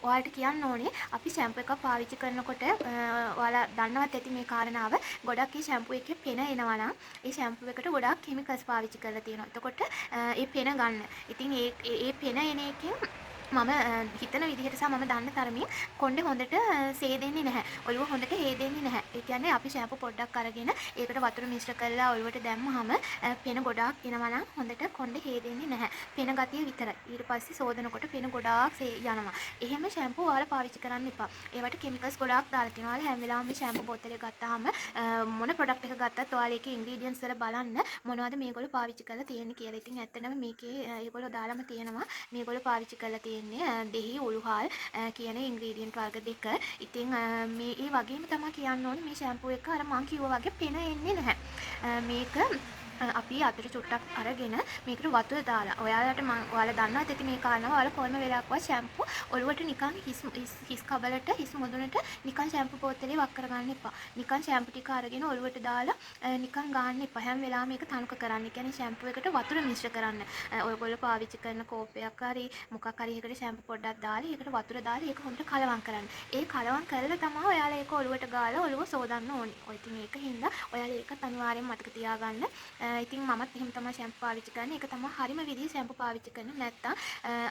ඔයාලට කියන්න ඕනේ අපි ෂැම්පූ එකක් පාවිච්චි කරනකොට ඔයාලා දන්නවත් ඇති මේ කාරණාව, ගොඩක් ඒ ෂැම්පූ එකේ පෙන එනවා නම් ඒ ෂැම්පූ එකට ගොඩාක් කෙමිකල්ස් පාවිච්චි කරලා තියෙනවා. එතකොට ඒ පෙන ගන්න. ඉතින් ඒ ඒ පෙන එන එකෙන් මම හිතන විදිහට සහ මම දන්න තරමින් කොණ්ඩේ හොඳට සේදෙන්නේ නැහැ. ඔළුව හොඳට හේදෙන්නේ නැහැ. ඒ කියන්නේ අපි ෂැම්පූ පොඩ්ඩක් අරගෙන ඒකට වතුර මිශ්‍ර කරලා ඔළුවට දැම්මහම පෙන ගොඩාක් එනවා නම් හොඳට කොණ්ඩේ හේදෙන්නේ නැහැ. පෙන ගතිය විතරයි. ඊට පස්සේ සෝදනකොට පෙන ගොඩාක් යනවා. එහෙම ෂැම්පූ ඔයාලා පාවිච්චි කරන්න එපා. ඒවට කෙමිකල්ස් ගොඩාක් දාලා තියෙනවා. ඔයාලා හැම වෙලාවම මේ ෂැම්පූ බෝතලේ ගත්තාම මොන ප්‍රොඩක්ට් එක ගත්තත් ඔයාලා ඒකේ ඉන්ග්‍රීඩියන්ට්ස් වල බලන්න මොනවද මේගොල්ලෝ පාවිච්චි කරලා තියෙන්නේ කියලා. ඉතින් ඇත්තටම මේකේ ඒගොල්ලෝ දාලාම තියෙනවා. මේගොල්ලෝ පාවිච්චි කරලා තියෙන්නේ දෙහි උළුහාල් කියන ඉන්ග්‍රීඩියන්ට් වර්ග දෙක. ඉතින් මේ ඒ වගේම තමයි කියන්න ඕනේ මේ ෂැම්පූ එක අර මං කිව්වා වගේ පෙන එන්නේ නැහැ. මේක අපි අතට චුට්ටක් අරගෙන මේකට වතුර දාලා ඔයාලට මං ඔයාලා දන්නවත් ඇති මේ කාරණාව. ඔයාලා කොයිම වෙලාවකවත් ෂැම්පූ ඔළුවට නිකන් හිස් හිස් කබලට හිස් මුදුනට නිකන් ෂැම්පූ බෝතලේ වක් කරගන්න එපා. නිකන් ෂැම්පූ ටික අරගෙන ඔළුවට දාලා නිකන් ගාන්න එපා. හැම වෙලාවෙම මේක තනුක කරන්න. ඒ කියන්නේ ෂැම්පූ එකට වතුර මිශ්‍ර කරන්න. ඔයගොල්ලෝ පාවිච්චි කරන කෝපයක් හරි මොකක් හරි එකකට ෂැම්පූ පොඩ්ඩක් දාලා ඒකට වතුර දාලා ඒක හොඳට කලවම් කරන්න. ඒ කලවම් කරලා තමයි ඔයාලා ඒක ඔළුවට ගාලා ඔළුව සෝදන්න ඕනේ. ඔය ඉතින් ඒක හින්දා ඔයාලා ඒකත් අනිවාර්යෙන් මතක තියාගන්න. ඉතින් මමත් එහෙම තමයි ෂැම්පූ පාවිච්චි කරන්නේ. ඒක තමයි හරිම විදිහ ෂැම්පූ පාවිච්චි කරන. නැත්තම්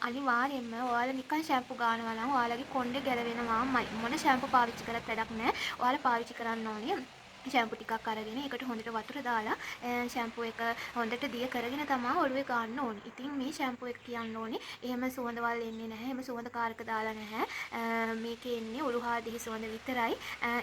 අනිවාර්යයෙන්ම ඔයාලා නිකන් ෂැම්පූ ගානවා නම් ඔයාලගේ කොණ්ඩේ ගැලවෙනවාමයි. මොන ෂැම්පූ පාවිච්චි කරත් වැඩක් නෑ. ඔයාලා පාවිච්චි කරන්න ඕනේ ෂැම්පූ ටිකක් අරගෙන ඒකට හොඳට වතුර දාලා ෂැම්පූ එක හොඳට දිය කරගෙන තමයි ඔළුවේ ගන්න ඕනේ. ඉතින් මේ ෂැම්පූ එක කියන්න ඕනේ එහෙම සුවඳවල් එන්නේ නැහැ. එහෙම සුවඳ කාරක දාලා නැහැ. මේකේ එන්නේ උළුහා දෙහි සුවඳ විතරයි.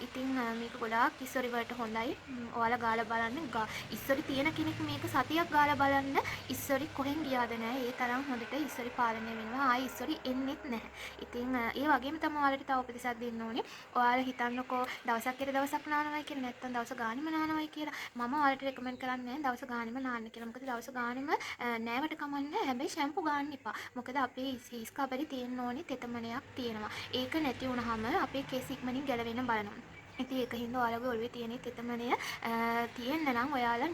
ඉතින් මේක ගොඩාක් ඉස්සොරි වලට හොඳයි. ඔයාලා ගාලා බලන්න. ඉස්සොරි තියෙන කෙනෙක් මේක සතියක් ගාලා බලන්න ඉස්සොරි කොහෙන් ගියාද නෑ. ඒ තරම් හොඳට ඉස්සොරි පාලනය වෙනවා. ආයේ ඉස්සොරි එන්නෙත් නැහැ. ඉතින් ඒ වගේම තමයි ඔයාලට තව උපදෙසක් දෙන්න ඕනේ. ඔයාලා හිතන්නකෝ දවසක් කියලා දවසක් නානවයි කියලා, නැත්තම් දවස ගානෙම නානවයි කියලා. මම ඔයාලට රෙකමන්ඩ් කරන්නේ නැහැ දවස ගානෙම නාන්න කියලා. මොකද දවස ගානෙම නෑවට කමක් නෑ. හැබැයි ෂැම්පු ගාන්න එපා. මොකද අපේ හිස් කබලේ තියෙන්න ඕනේ තෙතමනයක් තියෙනවා. ඒක නැති වුනහම අපේ කෙස් ඉක්මනින් ගැලවෙන්න බලනවා. ඉතින් ඒක හින්දා ඔයාලගේ ඔළුවේ තියෙන තෙතමනය තියෙන්න නම් ඔයාලා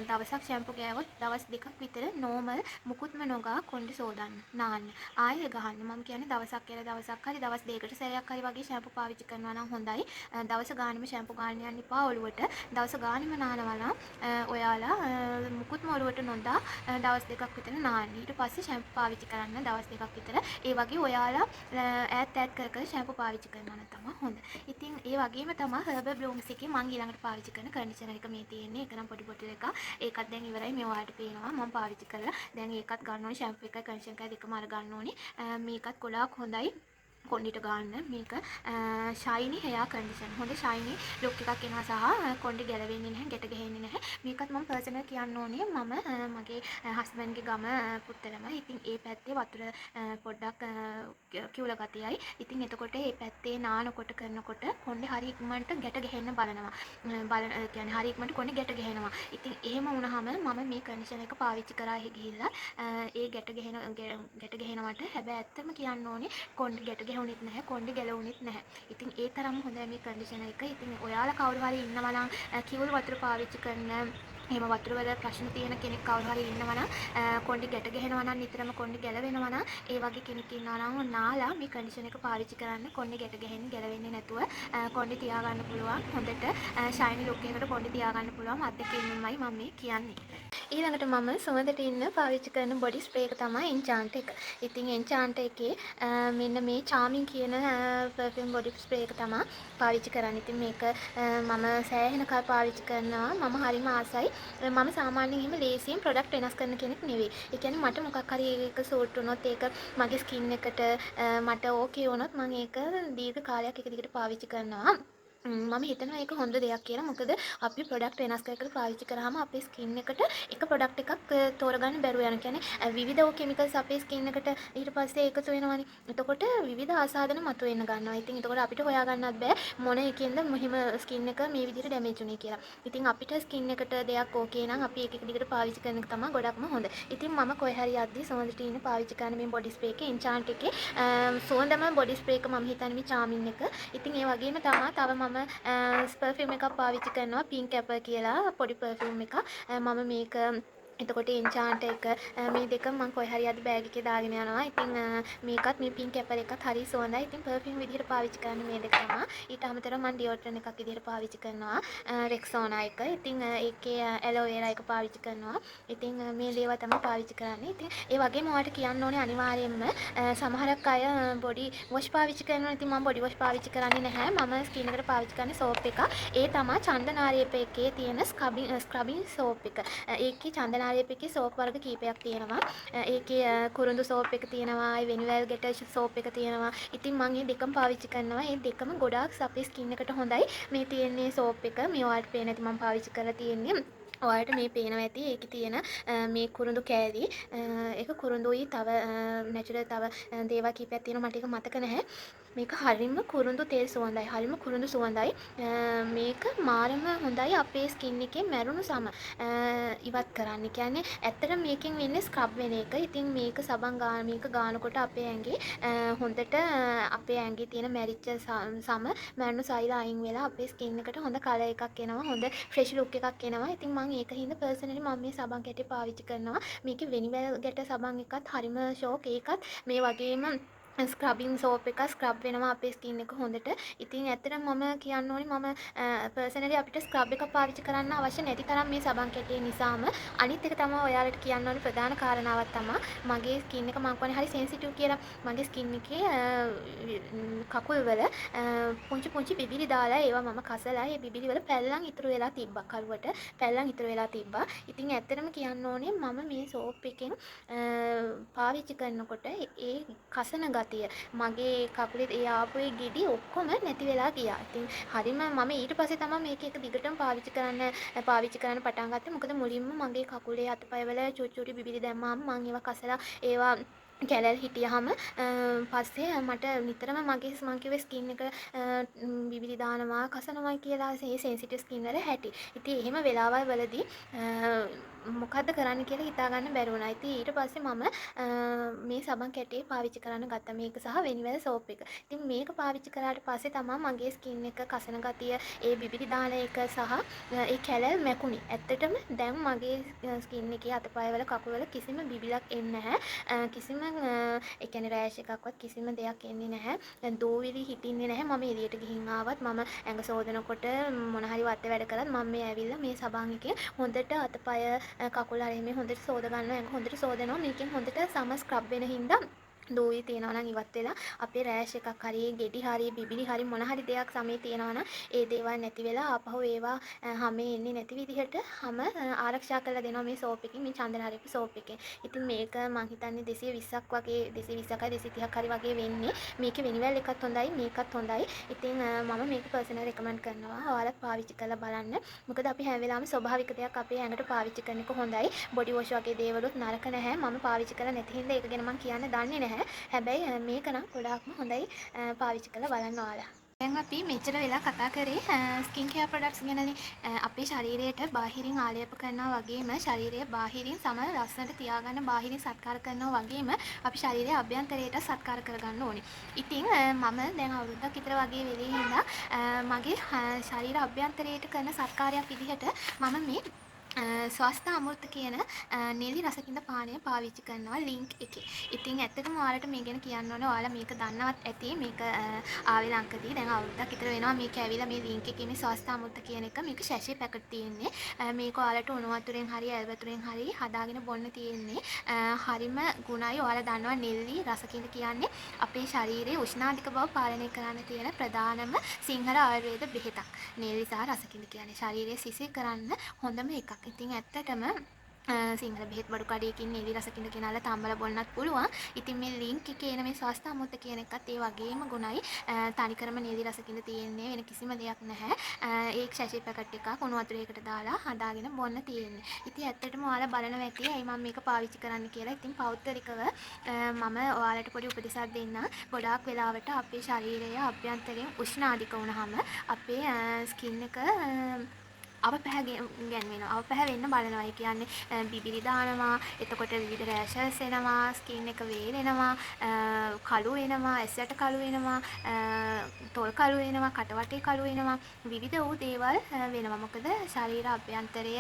දවසක් ෂැම්පු ගෑවොත් දවස් දෙකක් විතර නෝමල් මුකුත්ම නොගා කොණ්ඩේ සෝදන්න, නාන්න. ආයෙ ගහන්න. මම කියන්නේ දවසක් කියලා දවසක් හරි දවස් දෙකකට සැරයක් හරි වගේ ෂැම්පු පාවිච්චි කරනවා නම් හොඳයි. දවස ගානෙම ෂැම්පු ගාන්න යන්න එපා ඔළුවට. දවස ගානෙම නානවා නම් ඔයාලා මුකුත්ම ඔළුවට නොදා දවස් දෙකක් විතර නාන්න. ඊට පස්සේ ෂැම්පු පාවිච්චි කරන්න දවස් දෙකක් විතර. ඒ වගේ ඔයාලා ඈත් ඈත් කර කර ෂැම්පු පාවිච්චි කරනවා නම් තමයි හොඳ. ඉතින් ඒ වගේ තමයි හර්බල් බ්ලූම්ස් එකේ මං ඊළඟට පාවිච්චි කරන කන්ඩිෂනර් එක මේ තියෙන්නේ. ඒක නම් පොඩි බොටල් එකක්. ඒකත් දැන් ඉවරයි. මේ ඔයාලට පේනවා මං පාවිච්චි කරලා. දැන් ඒකත් ගන්න ඕනේ. ෂැම්පු එකයි කන්ඩිෂනර් එකයි දෙකම අර ගන්න ඕනේ. මේකත් ගොඩාක් හොඳයි. කොණ්ඩෙට ගන්න මේක ෂයිනි හෙයා කන්ඩිෂන්. හොඳ ෂයිනි ලුක් එකක් එනවා සහ කොණ්ඩේ ගැලවෙන්නේ නැහැ, ගැට ගැහෙන්නේ නැහැ. මේකත් මම පර්සනල් කියන්න ඕනේ, මම මගේ හස්බන්ඩ්ගේ ගම පුත්තලම. ඉතින් ඒ පැත්තේ වතුර පොඩ්ඩක් කිවුල ගතියයි. ඉතින් එතකොට ඒ පැත්තේ නානකොට කරනකොට කොණ්ඩේ හරි ඉක්මනට ගැට ගැහෙන්න බලනවා. බල කියන්නේ හරි ඉක්මනට කොණ්ඩේ ගැට ගැහෙනවා. ඉතින් එහෙම වුණාම මම මේ කන්ඩිෂනර් එක පාවිච්චි කරා එහෙ ගිහිල්ලා ඒ ගැට ගැහෙනවට. හැබැයි ඇත්තම කියන්න ඕනේ, කොණ්ඩේ ගැට ගැහුණෙත් නැහැ, කොණ්ඩේ ගැලවුණෙත් නැහැ. ඉතින් ඒ තරම් හොඳයි මේ කන්ඩිෂනර් එක. ඉතින් ඔයාලා කවුරු හරි ඉන්නවා නම් කිවුල් වතුර පාවිච්චි කරන, එහෙම වතුර වල ප්‍රශ්න තියෙන කෙනෙක් කවුරු හරි ඉන්නවා නම්, කොණ්ඩේ ගැට ගැහෙනවා නම්, නිතරම කොණ්ඩේ ගැලවෙනවා නම්, ඒ වගේ කෙනෙක් ඉන්නවා නම් නාලා මේ කන්ඩිෂනර් එක පාවිච්චි කරන්න. කොණ්ඩේ ගැට ගැහෙන්නේ ගැලවෙන්නේ නැතුව කොණ්ඩේ තියාගන්න පුළුවන්. හොඳට ෂයිනි ලුක් එකකට කොණ්ඩේ තියාගන්න පුළුවන්. අත්දැකීමෙන්මයි මම මේ කියන්නේ. ඊළඟට මම සුවඳට ඉන්න පාවිච්චි කරන බොඩි ස්ප්‍රේ එක තමයි එන්චාන්ට් එක. ඉතින් එන්චාන්ට් එකේ මෙන්න මේ චාමින් කියන පර්ෆියුම් බොඩි ස්ප්‍රේ එක තමයි පාවිච්චි කරන්නේ. ඉතින් මේක මම සෑහෙන කල් පාවිච්චි කරනවා. මම හරිම ආසයි. මම සාමාන්‍යයෙන් එහෙම ලේසියෙන් ප්‍රොඩක්ට් වෙනස් කරන කෙනෙක් නෙවෙයි. ඒ කියන්නේ මට මොකක් හරි ඒක සූට් වුණොත්, ඒක මගේ ස්කින් එකට මට ඕකේ වුණොත්, මම ඒක දීර්ඝ කාලයක් එක දිගට පාවිච්චි කරනවා. මම හිතනවා ඒක හොඳ දෙයක් කියලා. මොකද අපි ප්‍රොඩක්ට් වෙනස් කර කර පාවිච්චි කරාම අපේ ස්කින් එකට එක ප්‍රොඩක්ට් එකක් තෝරගන්න බැරුව යනවා. කියන්නේ විවිධ කෙමිකල්ස් අපේ ස්කින් එකට ඊට පස්සේ එකතු වෙනවනේ. එතකොට විවිධ ආසාදන මතුවෙන්න ගන්නවා. ඉතින් එතකොට අපිට හොයාගන්නත් බෑ මොන එකෙන්ද මෙහෙම ස්කින් එක මේ විදිහට ඩැමේජ් වුනේ කියලා. ඉතින් අපිට ස්කින් එකට දෙයක් ඕකේ නම් අපි ඒක එක දිගට පාවිච්චි කරන එක තමයි ගොඩක්ම හොඳ. ඉතින් මම කොහේ හරි යද්දි සුවඳට ඉන්න පාවිච්චි කරන මේ බොඩි ස්ප්‍රේ එක, එන්චාන්ට් එකේ සුවඳම බොඩි ස්ප්‍රේ එක මම හිතන්නේ මේ චාමින් එක. ඉතින් ඒ වගේම තමයි තව මම පර්ෆියුම් එකක් පාවිච්චි කරනවා, පින්ක් ඇපල් කියලා පොඩි පර්ෆියුම් එකක්. මම මේක, එතකොට එන්චාන්ට් එක, මේ දෙකම මං කොහේ හරි යද්දි බෑග් එකේ දාගෙන යනවා. ඉතින් මේකත් මේ පින්ක් ඇපල් එකත් හරි සුවඳයි. ඉතින් පර්ෆියුම් විදිහට පාවිච්චි කරන්නේ මේ දෙක තමයි. ඊට අමතරව මං ඩියෝඩරන්ට් එකක් විදිහට පාවිච්චි කරනවා රෙක්සෝනා එක. ඉතින් ඒකේ ඇලෝවේරා එක පාවිච්චි කරනවා. ඉතින් මේ දේවල් තමයි පාවිච්චි කරන්නේ. ඉතින් ඒ වගේම ඔයාලට කියන්න ඕනේ අනිවාර්යයෙන්ම සමහරක් අය බොඩි වොෂ් පාවිච්චි කරනවා. ඉතින් මං බොඩි වොෂ් පාවිච්චි කරන්නේ නැහැ. මම ස්කින් එකට පාවිච්චි කරන්නේ සෝප් එකක්. ඒ තමයි චන්දනාරේප එකේ තියෙන ස්ක්‍රබින් සෝප් එක. ඒකේ චන්දනාරේප එකේ සෝප් වර්ග කීපයක් තියෙනවා. ඒකේ කුරුඳු සෝප් එක තියෙනවා, ඒ වෙනිවැල් ගෙට සෝප් එක තියෙනවා. ඉතින් මං මේ දෙකම පාවිච්චි කරනවා. මේ දෙකම ගොඩාක් අපේ ස්කින් එකට හොඳයි. මේ තියෙන්නේ සෝප් එක. මේ ඔයාලට පේන ඇති මං පාවිච්චි කරලා තියෙන්නේ. ඔයාලට මේ පේනවා ඇති ඒකේ තියෙන මේ කුරුඳු කෑලි. ඒක කුරුඳුයි තව නැචරල් තව දේවල් කීපයක් තියෙනවා, මට ඒක මතක නැහැ. මේක හරිම කුරුඳු තෙල් සුවඳයි. හරිම කුරුඳු සුවඳයි. මේක මාරම හොඳයි අපේ ස්කින් එකේ මැරුණු සම ඉවත් කරන්න. කියන්නේ ඇත්තටම මේකෙන් වෙන්නේ ස්ක්‍රබ් වෙන එක. ඉතින් මේක සබන් ගාන මේක ගානකොට අපේ ඇඟේ හොඳට අපේ ඇඟේ තියෙන මැරිච්ච සම, මැරුණු සෛල අයින් වෙලා අපේ ස්කින් එකට හොඳ කලර් එකක් එනවා. හොඳ ෆ්‍රෙෂ් ලුක් එකක් එනවා. ඉතින් මං ඒක හින්දා පර්සනලි මම මේ සබන් කැටේ පාවිච්චි කරනවා. මේකේ වෙනිවැල් ගැට සබන් එකත් හරිම ෂෝක්. ඒකත් මේ වගේම ස්ක්‍රබින් සෝප් එක, ස්ක්‍රබ් වෙනවා අපේ ස්කින් එක හොඳට. ඉතින් ඇත්තටම මම කියන්න ඕනේ, මම පර්සනලි අපිට ස්ක්‍රබ් එකක් පාවිච්චි කරන්න අවශ්‍ය නැති තරම් මේ සබන් කැටේ නිසාම. අනිත් එක තමයි ඔයාලට කියන්න ඕනේ ප්‍රධාන කාරණාවක් තමයි මගේ ස්කින් එක මං කියන්නේ හරි සෙන්සිටිව් කියලා. මගේ ස්කින් එකේ කකුල් වල පුංචි පුංචි බිබිලි දාලා ඒවා මම කසලා ඒ බිබිලි වල පැල්ලම් ඉතුරු වෙලා තිබ්බා. කරුවට පැල්ලම් ඉතුරු වෙලා තිබ්බා. ඉතින් ඇත්තටම කියන්න ඕනේ මම මේ සෝප් එකෙන් පාවිච්චි කරනකොට ඒ කසන ගතිය, මගේ කකුලේ ඒ ආපු ඒ ගෙඩි ඔක්කොම නැති වෙලා ගියා. ඉතින් හරිම මම ඊට පස්සේ තමයි මේක එක දිගටම පාවිච්චි කරන්න පටන් ගත්තේ. මොකද මුලින්ම මගේ කකුලේ අතපයවල චුටි චුටි බිබිලි දැම්මාම මං ඒවා කසලා ඒවා කැලැල් හිටියහම පස්සේ මට නිතරම මගේ මං කිව්වේ ස්කින් එක බිබිලි දානවා, කසනවා කියලා, ඒ සෙන්සිටිව් ස්කින් වල හැටි. ඉතින් එහෙම වෙලාවල් වලදී මොකද්ද කරන්න කියලා හිතා ගන්න බැරි වුණා. ඉතින් ඊට පස්සේ මම මේ සබන් කැටේ පාවිච්චි කරන්න ගත්තා. මේක සහ වෙනිවැල් සෝප් එක. ඉතින් මේක පාවිච්චි කරාට පස්සේ තමා මගේ ස්කින් එක කසන ගතිය, ඒ බිබිලි දාන එක සහ ඒ කැලැල් මැකුණේ. ඇත්තටම දැන් මගේ ස්කින් එකේ අතපයවල කකුල්වල කිසිම බිබිලක් එන්නේ නැහැ. කිසිම ඒ කියන්නේ රෑෂ් එකක්වත් කිසිම දෙයක් එන්නේ නැහැ. දූවිලි හිටින්නේ නැහැ. මම එළියට ගිහින් ආවත්, මම ඇඟ සෝදනකොට, මොන හරි වත්තේ වැඩ කරත් මම මේ ඇවිල්ලා මේ සබන් එකෙන් හොඳට අතපය කකුල් හරි මේ හොඳට සෝද ගන්නවා, ඇඟ හොඳට සෝදනවා. මේකෙන් හොඳට සම ස්ක්‍රබ් වෙන හින්දා දූවිලි තියෙනවා නම් ඉවත් වෙලා අපේ රෑෂ් එකක් හරි ගෙඩි හරි බිබිලි හරි මොන හරි දෙයක් සමේ තියෙනවා නම් ඒ දේවල් නැති වෙලා ආපහු ඒවා හමේ එන්නේ නැති විදිහට හම ආරක්ෂා කරලා දෙනවා මේ සෝප් එකෙන්, මේ චන්දන ආලේප සෝප් එකෙන්. ඉතින් මේක මං හිතන්නේ 220ක් වගේ, 220ක් හරි 230ක් හරි වගේ වෙන්නේ. මේකේ වෙනිවැල් එකත් හොඳයි, මේකත් හොඳයි. ඉතින් මම මේක පර්සනල් රෙකමන්ඩ් කරනවා. ඔයාලත් පාවිච්චි කරලා බලන්න. මොකද අපි හැම වෙලාවෙම ස්වභාවික දෙයක් අපේ ඇඟට පාවිච්චි කරන එක හොඳයි. බොඩි වොෂ් වගේ දේවලුත් නරක නැහැ. මම පාවිච්චි කරලා නැති හින්දා ඒක ගැන මං කියන්න දන්නේ නැහැ. හැබැයි මේක නම් ගොඩාක්ම හොඳයි, පාවිච්චි කරලා බලන්න ඔයාලා. දැන් අපි මෙච්චර වෙලා කතා කරේ ස්කින් කෙයාර් ප්‍රොඩක්ට්ස් ගැනනේ. අපේ ශරීරයට බාහිරින් ආලේප කරනවා වගේම ශරීරය බාහිරින් සම ලස්සනට තියාගන්න බාහිරින් සත්කාර කරනවා වගේම අපි ශරීරය අභ්‍යන්තරයට සත්කාර කරගන්න ඕනේ. ඉතින් මම දැන් අවුරුද්දක් විතර වගේ වෙලේ ඉඳලා මගේ ශරීර අභ්‍යන්තරයට කරන සත්කාරයක් විදිහට මම මේ ස්වස්ථ අමෘත කියන නෙලි රසකින්ද පානය පාවිච්චි කරනවා ලින්ක් එකේ. ඉතින් ඇත්තටම ඔයාලට මේ ගැන කියන්න ඕනේ, ඔයාලා මේක දන්නවත් ඇති. මේක ආවේ ලංකදී. දැන් අවුරුද්දක් විතර වෙනවා මේක ඇවිල්ලා මේ ලින්ක් එකේ මේ ස්වස්ථ අමෘත කියන එක. මේක සැෂේ පැකට් තියෙන්නේ. මේක ඔයාලට උණු වතුරෙන් හරි ඇල් වතුරෙන් හරි හදාගෙන බොන්න තියෙන්නේ. හරිම ගුණයි. ඔයාලා දන්නවා නෙල්ලි රසකින්ද කියන්නේ අපේ ශරීරයේ උෂ්ණාධික බව පාලනය කරන්න තියෙන ප්‍රධානම සිංහල ආයුර්වේද බෙහෙතක්. නෙල්ලි සහ රසකින්ද කියන්නේ ශරීරය සිසිල් කරන්න හොඳම එකක්. ඉතින් ඇත්තටම සිංහල බෙහෙත් බඩු කඩේකින් නෙලි රසකින්ද ගෙනල්ලා තම්බලා බොන්නත් පුළුවන්. ඉතින් මේ ලින්ක් එකේ එන මේ ස්වස්ථ අමෘත කියන එකත් ඒ වගේම ගුණයි. තනිකරම නෙලි රසකින්ද තියෙන්නේ, වෙන කිසිම දෙයක් නැහැ. ඒ සැෂේ පැකට් එකක් උණු වතුර එකකට දාලා හදාගෙන බොන්න තියෙන්නේ. ඉතින් ඇත්තටම ඔයාලා බලනවා ඇති ඇයි මම මේක පාවිච්චි කරන්න කියලා. ඉතින් පෞද්ගලිකව මම ඔයාලට පොඩි උපදෙසක් දෙන්නම්. ගොඩාක් වෙලාවට අපේ ශරීරය අභ්‍යන්තරයෙන් උෂ්ණ අධික වුණාම අපේ ස්කින් එක අවපැහැ ගැන්වෙනවා. අවපැහැ වෙන්න බලනවා. ඒ කියන්නේ බිබිලි දානවා, එතකොට විවිධ රෑෂස් එනවා, ස්කින් එක වේලෙනවා, කළු වෙනවා, ඇස් යට කළු වෙනවා, තොල් කළු වෙනවා, කට වටේ කළු වෙනවා, විවිධ වූ දේවල් වෙනවා. මොකද ශරීර අභ්‍යන්තරය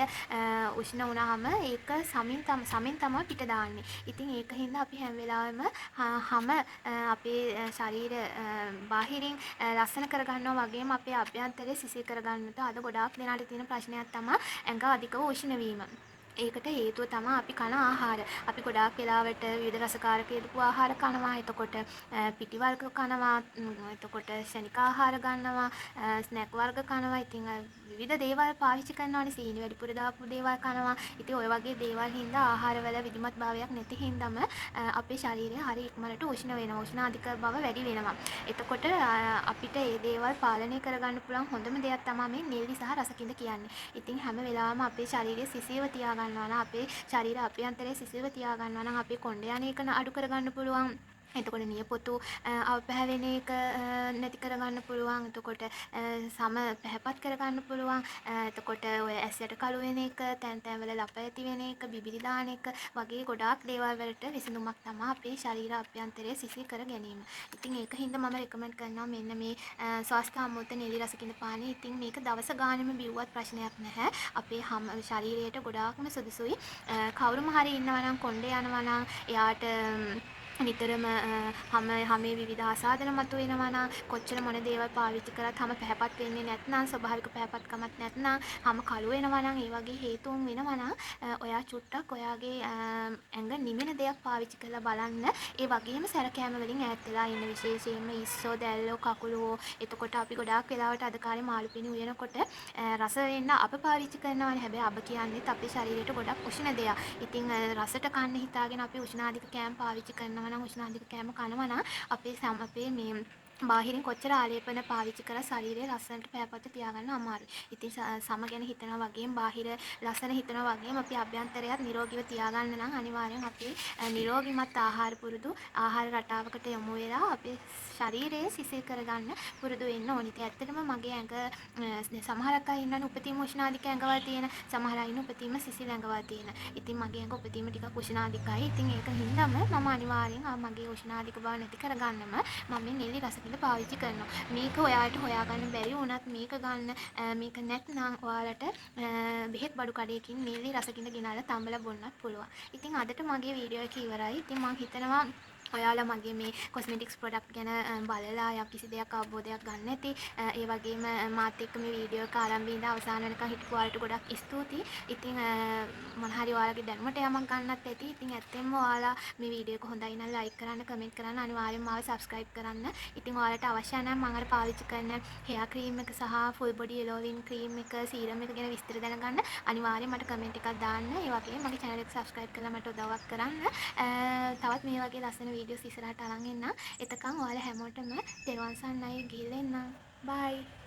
උෂ්ණ වුණාම ඒක සමින් තමා පිට දාන්නේ. ඉතින් ඒක හින්දා අපි හැම වෙලාවෙම හැම අපේ ශරීර බාහිරින් ලස්සන කරගන්නවා වගේම අපේ අභ්‍යන්තරය සිසිල් කරගන්නට අද ගොඩාක් දෙනාට තියෙන ප්‍රශ්නයක් තමා ඇඟ අධිකව උෂ්ණ වීම. ඒකට හේතුව තමා අපි කන ආහාර. අපි ගොඩාක් වෙලාවට විවිධ රසකාරක යෙදපු ආහාර කනවා. එතකොට පිටි වර්ග කනවා. එතකොට ක්ෂණික ආහාර ගන්නවා. ස්නැක් වර්ග කනවා. ඉතින් විවිධ දේවල් පාවිච්චි කරනවානේ. සීනි වැඩිපුර දාපු දේවල් කනවා. ඉතින් ඔය වගේ දේවල් හින්දා ආහාරවල විධිමත් භාවයක් නැති හින්දාම අපේ ශරීරය හරි ඉක්මනට උෂ්ණ වෙනවා. උෂ්ණාධික බව වැඩි වෙනවා. එතකොට අපිට මේ දේවල් පාලනය කරගන්න පුළුවන් හොඳම දෙයක් තමා මේ නෙල්ලි සහ රසකින්ද කියන්නේ. ඉතින් හැම වෙලාවම අපේ ශරීරය සිසිලව තියාගන්න නම්, අපේ ශරීර අභ්‍යන්තරය සිසිලව තියාගන්නවා නම් අපේ කොණ්ඩ යන එක අඩු කරගන්න පුළුවන්. එතකොට නියපොතු අවපැහැ වෙන එක නැති කරගන්න පුළුවන්. එතකොට සම පැහැපත් කරගන්න පුළුවන්. එතකොට ඔය ඇස් යට කළු වෙන එක, තැන් තැන් වල ලප ඇති වෙන එක, බිබිලි දාන එක වගේ ගොඩාක් දේවල් වලට විසඳුමක් තමා අපේ ශරීර අභ්‍යන්තරය සිසිල් කර ගැනීම. ඉතින් ඒක හින්දා මම රෙකමන්ඩ් කරනවා මෙන්න මේ ස්වස්ථ අමෘත නෙලි රසකින්ද පානය. ඉතින් මේක දවස ගානෙම බිව්වත් ප්‍රශ්නයක් නැහැ. අපේ හැම ශරීරයට ගොඩාක්ම සුදුසුයි. කවුරුම හරි ඉන්නවා නම් කොණ්ඩේ යනවා නම් එයාට නිතරම හැම විවිධ ආසාදන මතුවෙනවා නම්, කොච්චර මොන දේවල් පාවිච්චි කරත් හැම පැහැපත් වෙන්නේ නැත්නම්, ස්වභාවික පැහැපත්කමක් නැත්නම්, හැම කළු වෙනවා නම්, ඒ වගේ හේතුන් වෙනවා නම් ඔයා චුට්ටක් ඔයාගේ ඇඟ නිවෙන දෙයක් පාවිච්චි කරලා බලන්න. ඒ වගේම සැර කෑම වලින් ඈත් වෙලා ඉන්න, විශේෂයෙන්ම ඉස්සෝ, දැල්ලෝ, කකුළුවෝ. එතකොට අපි ගොඩාක් වෙලාවට අද කාලේ මාළු පිණි උයනකොට රස වෙන්න අප පාවිච්චි කරනවානේ. හැබැයි අබ කියන්නේත් අපේ ශරීරයට ගොඩක් උෂ්ණ දෙයක්. ඉතින් රසට කන්න හිතාගෙන අපි උෂ්ණාධික කෑම පාවිච්චි කරනවා නම්, උෂ්ණාධික කෑම කනවා නම් අපේ මේ බාහිරින් කොච්චර ආලේපන පාවිච්චි කරා ශරීරය ලස්සනට පැහැපත්ව තියාගන්න අමාරුයි. ඉතින් සම ගැන හිතනවා වගේම බාහිර ලස්සන හිතනවා වගේම අපි අභ්‍යන්තරයත් නිරෝගීව තියාගන්න නම් අනිවාර්යෙන් අපි නිරෝගිමත් ආහාර පුරුදු ආහාර රටාවකට යොමු වෙලා අපේ ශරීරය සිසිල් කරගන්න පුරුදු වෙන්න ඕනි. ඉතින් ඇත්තටම මගේ ඇඟ සමහරක් අය ඉන්නවනේ උපතින්ම උෂ්ණාධික ඇඟවල් තියෙන, සමහර අය ඉන්න උපතින්ම සිසිල් ඇඟවල් තියෙන. ඉතින් මගේ ඇඟ උපතින්ම ටිකක් උෂ්ණාධිකයි. ඉතින් ඒක හින්දාම මම අනිවාර්යෙන් මගේ උෂ්ණාධික බව නැති කරගන්නම මම මේ නෙල්ලි රසකින්ද පාවිච්චි කරනවා. මේක ඔයාලට හොයාගන්න බැරි වුණත් මේක ගන්න, මේක නැත්නම් ඔයාලට බෙහෙත් බඩු කඩේකින් නෙල්ලි රසකින්ද ගෙනල්ලා තම්බලා බොන්නත් පුළුවන්. ඉතින් අදට මගේ වීඩියෝ එක ඉවරයි. ඉතින් මං හිතනවා ඔයාලා මගේ මේ කොස්මෙටික්ස් ප්‍රොඩක්ට් ගැන බලලා යම් කිසි දෙයක් අවබෝධයක් ගන්න ඇති. ඒ වගේම මාත් එක්ක මේ වීඩියෝ එක ආරම්භයේ ඉඳන් අවසාන වෙනකන් හිටපු ඔයාලට ගොඩක් ස්තුතියි. ඉතින් මොන හරි ඔයාලගේ දැනුමට යමක් ගන්නත් ඇති. ඉතින් ඇත්තෙන්ම ඔයාලා මේ වීඩියෝ එක හොඳයි නම් ලයික් කරන්න, කමෙන්ට් කරන්න, අනිවාර්යෙන්ම මාව සබ්ස්ක්‍රයිබ් කරන්න. ඉතින් ඔයාලට අවශ්‍ය නම් මම අර පාවිච්චි කරන හෙයා ක්‍රීම් එක සහ ෆුල් බොඩි එලෝවින් ක්‍රීම් එක, සීරම් එක ගැන විස්තර දැනගන්න අනිවාර්යෙන් මට කමෙන්ට් එකක් දාන්න. ඒ වගේම මගේ චැනල් එක සබ්ස්ක්‍රයිබ් කරලා මට උදව්වක් කරන්න. තවත් මේ වගේ ලස්සන වීඩියෝස් ඉස්සරහට අරන් එන්නම්. එතකන් ඔයාලා හැමෝටම තෙරුවන් සරණයි, ගිහිල්ලා එන්නම්. බයි.